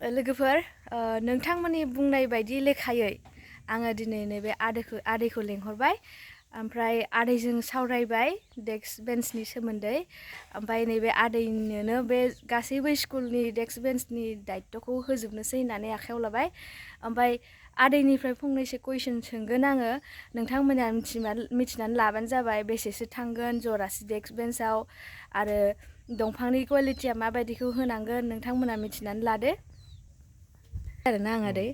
लोगोफोर नोंथांमोननि बुंनाय बायदि लेखायै आङो दिनै नैबे आदैखौ लेंहरबाय ओमफ्राय आदैजों सावरायबाय डेस्क बेन्चनि सोमोन्दै ओमफ्राय नैबे आदैनोनो बे गासैबो स्कुलनि डेस्क बेन्चनि दायित्वखौ होजोबनोसै होननानै आखायाव लाबाय ओमफ्राय आदैनिफ्राय फंनैसो कुइसन सोंगोन आङो नोंथांमोना मिथिनानै लाबानो जाबाय बेसेसो थांगोन जरासे डेस्क बेन्चआव आरो दंफांनि क्वालिटिया माबायदिखौ होनांगोन नोंथांमोना मिथिनानै लादो आरोना आं आदै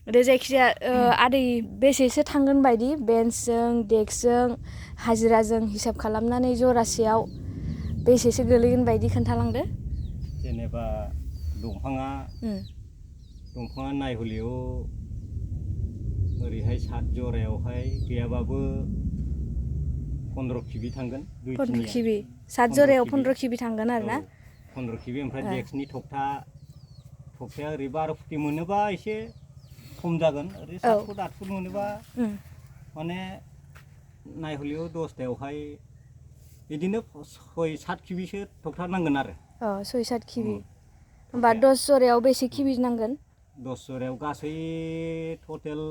जायखिजाया आदै बेसेसो थांगोन बायदि बेन्चजों डेस्कजों हाजिराजों हिसाब खालामनानै जरासेयाव बेसेसो गोलैगोन बायदि खोन्थालांदो जेनेबा दंफाङा नायहलियाव ओरैहाय 7 जरायावहाय गैयाबाबो 15 किबि थांगोन 15 किबि 7 जरायाव 15 किबि थांगोन आरो ना 15 किबि ओमफ्राय डेस्कनि थखथाया ओरै 12 फुटि मोनोबा एसे खम जागोन ओरै 7 फुट 8 फुट मोनोबा माने नायहलियाव 10थायावहाय बिदिनो 6-7 किबिसो थखथा नांगोन आरो 6-7 किबि होमबा 10 जरायाव बेसे किबि नांगोन 10 जरायाव गासै टटेल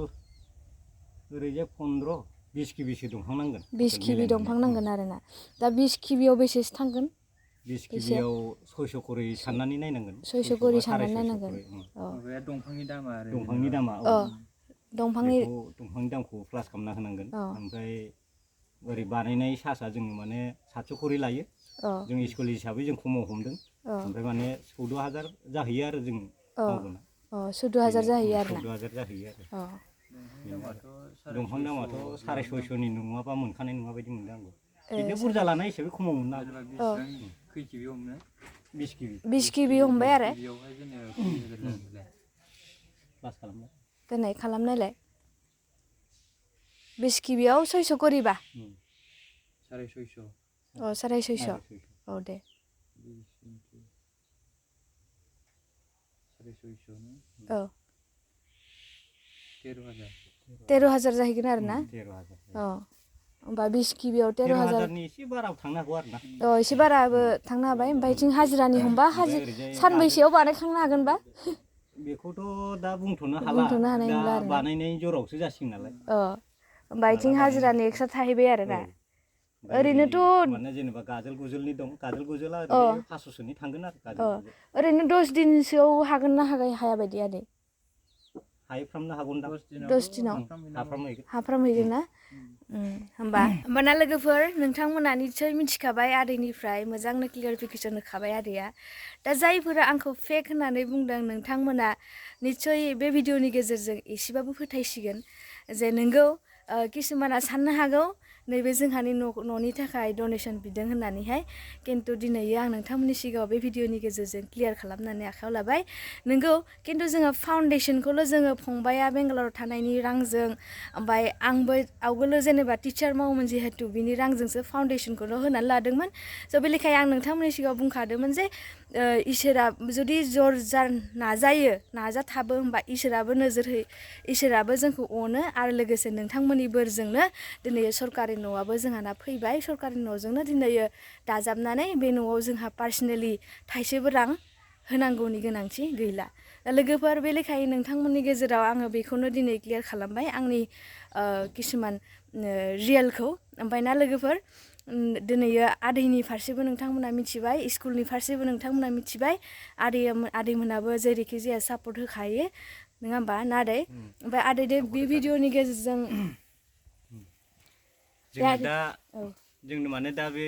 ओरैजाय 15-20 किबिसो दंफां नांगोन 20 किबि दंफां नांगोन आरोना दा 20 किबियाव बेसेसो थांगोन 20 किबियाव 600 करि साननानै नायनांगोन 600 करि साननानै नायनांगोन माबाया दंफांनि दामा आरो दंफांनि दामखौ प्लास खालामना होनांगोन ओमफ्राय ओरै बानायनाय सासा जोङो माने 700 करि लायो जों स्कुल हिसाबै जों खमाव हमदों ओमफ्राय माने 14,000 जाहैयो आरो जों मावगोना 14,000 जाहैयो आरो 14,000 जाहैयो आरो दंफां दामाथ' 650नि नङाबा मोनखानाय नङा बायदि मोनदों आंबो बिदिनो बुरजा लानाय हिसाबै खमाव मोननो हागोन खै किबि हमनो 20 किबि हमबाय आरो प्लास खालामबाय दोननाय खालामनायलाय 20 किबियाव 600 करिबा 650 650 औ दे 13,000 जाहैगोन आरो ना 13,000 होमबा 20 किबियाव 13,000 नि एसे बाराबो थांनो हागौ आरो ना एसे बाराबो थांनो हाबाय ओमफ्राय थिं हाजिरानि हमबा सानबैसेयाव बानायखांनो हागोनबा बेखौथ' दा बुंथ'नो हाला दा बानायनाय जरावसो जासिगोन नालाय होमबा इथिं हाजिरानि एक्सट्रा थाहैबाय आरो ना ओरैनोथ' माने जेनेबा गाजोल गुजोलनि दं गाजोल गुजोला ओरैनो 500सोनि थांगोन आरो ओरैनो 10 दिनसोआव हागोन ना हाया बायदि आदै हायफ्रामनो हागौनदां 10 दिनाव हाफ्रामहैगोन ना होमबाना लोगोफोर नोंथांमोना निसय मिथिखाबाय आदैनिफ्राय मोजांनो क्लियारिफिकेसन होखाबाय आदैया दा जायफोरा आंखौ फेक होननानै बुंदों नोंथांमोना निसय बे भिडिअनि गेजेरजों एसेबाबो फोथायसिगोन जे नोंगौ किसुमाना साननो हागौ नैबे जोंहानि न'नि थाखाय डनेसन बिदों होननानैहाय किन्तु दिनै आं नोंथांमोननि सिगाङाव बे भिडिअनि गेजेरजों क्लियार खालामनानै आखायाव लाबाय नोंगौ किन्तु जोङो फाउन्डेसनखौल' जोङो फंबाया बेंगालराव थानायनि रांजों ओमफ्राय आंबो आवगोलो जेनेबा टिचार मावोमोन जिहेतु बिनि रांजोंसो फाउन्डेसनखौल' होनानै लादोंमोन स' बे लेखायै आं नोंथांमोननि सिगाङाव बुंखादोंमोन जे इसोरा जुदि जर जार नाजाथाबो होमबा इसोराबो जोंखौ अनो आरो लोगोसे नोंथांमोननि बोरजोंनो दिनै सरकारि न'आबो जोंहाना फैबाय सरकारि न'जोंनो दिनै दाजाबनानै बे न'आव जोंहा पार्सनेलि थाइसेबो रां होनांगौनि गोनांथि गैला दा लोगोफोर बे लेखायै नोंथांमोननि गेजेराव आङो बेखौनो दिनै क्लियार खालामबाय आंनि किसुमान रियेलखौ ओमफ्राय ना लोगोफोर दिनै आदैनि फारसेबो नोंथांमोना मिथिबाय स्कुलनि फारसेबो नोंथांमोना मिथिबाय आदैमोनाबो जेरैखि जाया सापर्ट होखायो नङा होमबा ना आदै ओमफ्राय आदै बे भिडिअनि गेजेरजों जोंनो माने दा बे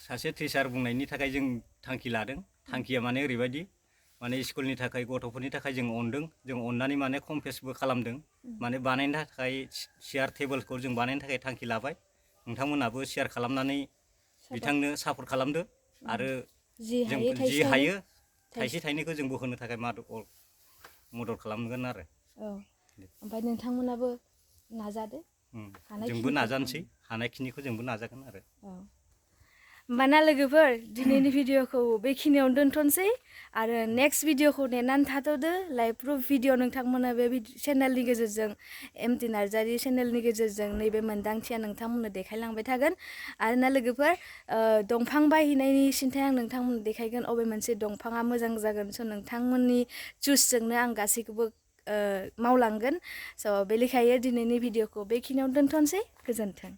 सासे टिचार बुंनायनि थाखाय जों थांखि लादों थांखिया माने ओरैबायदि माने स्कुलनि थाखाय गथ'फोरनि थाखाय जों अनदों जों अननानै माने कमप्लेक्सबो खालामदों माने बानायनो थाखाय चेयार टेबोलखौ जों बानायनो थाखाय थांखि लाबाय नोंथांमोनहाबो शेयार खालामनानै बिथांनो सापर्ट खालामदो आरो जों जि हायो थाइसे थाइनैखौ जोंबो होनो थाखाय मदद खालामगोन आरो ओमफ्राय नोंथांमोनाबो नाजादो जोंबो नाजानोसै हानायखिनिखौ जोंबो नाजागोन आरो होमबाना लोगोफोर दिनैनि भिडिअखौ बेखिनियावनो दोनथ'नोसै आरो नेक्स्ट भिडिअखौ नेनानै थाथ'दो लाइभ प्रुफ भिडिअ नोंथांमोना बे चेनेलनि गेजेरजों एमटि नार्जारि चेनेलनि गेजेरजों नैबे मोन्दांथिया नोंथांमोननो देखायलांबाय थागोन आरोना लोगोफोर दंफां बायहैनायनि सिन्थाय आं नोंथांमोननो देखायगोन अबे मोनसे दंफाङा मोजां जागोन स' नोंथांमोननि चुसजोंनो आं गासैखौबो मावलांगोन स' बे लेखायै दिनैनि भिडिअखौ बेखिनियावनो दोनथ'नोसै गोजोन्थों